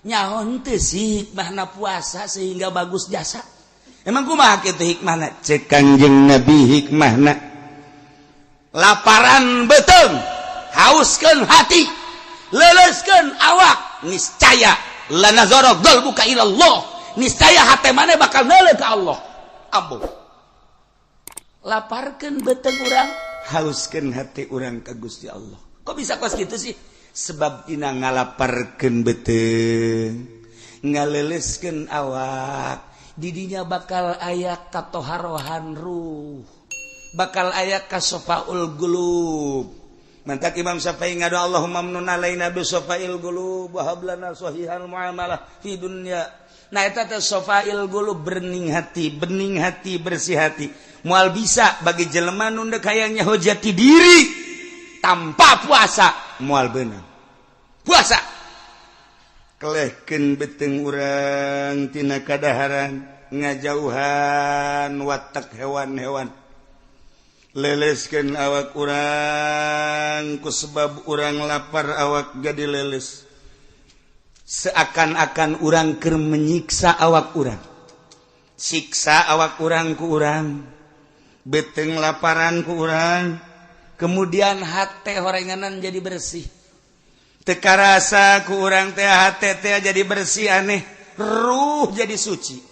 Nyaho henteu sih hikmahna puasa sehingga bagus jasa? Emang kumaha kitu hikmahna? Cek Kangjeng Nabi, hikmahna laparan beuteung, hauskeun hati, leleskeun awak, niscaya lanazara qalbuka ila Allah, niscaya hati mana bakal neuleuh ka Allah. Ambo laparkeun beuteung urang, hauskeun hati urang ka Gusti Allah. Kok bisa kos gitu sih? Sebab tina ngalaparkeun beuteung, ngaleleskeun awak, didinya bakal aya katoharohan ruh, bakal aya kasofaul qulub. Mantak Imam Syafi'i ngadu, "Allahumma mnun alaina bi sofail qulub wa hab lana sahihal muamalah fi dunya." Nah, eta teh sofail qulub, bening hati, bening hati, bersih hati. Moal bisa bagi jelema nu dek hayang nyaho jati diri tanpa puasa, moal beunang. Puasa kelehkeun beuteung urang tina kadaharan, ngajauhan watak hewan-hewan, leleskeun awak urang. Ku sebab urang lapar, awak jadi leles, seakan-akan urang keur menyiksa awak urang, siksa awak urang ku urang, beuteung laparan ku urang, kemudian hate horenganan jadi bersih. Teu karasa ku urang teh hate teh jadi bersih, aneh, ruh jadi suci.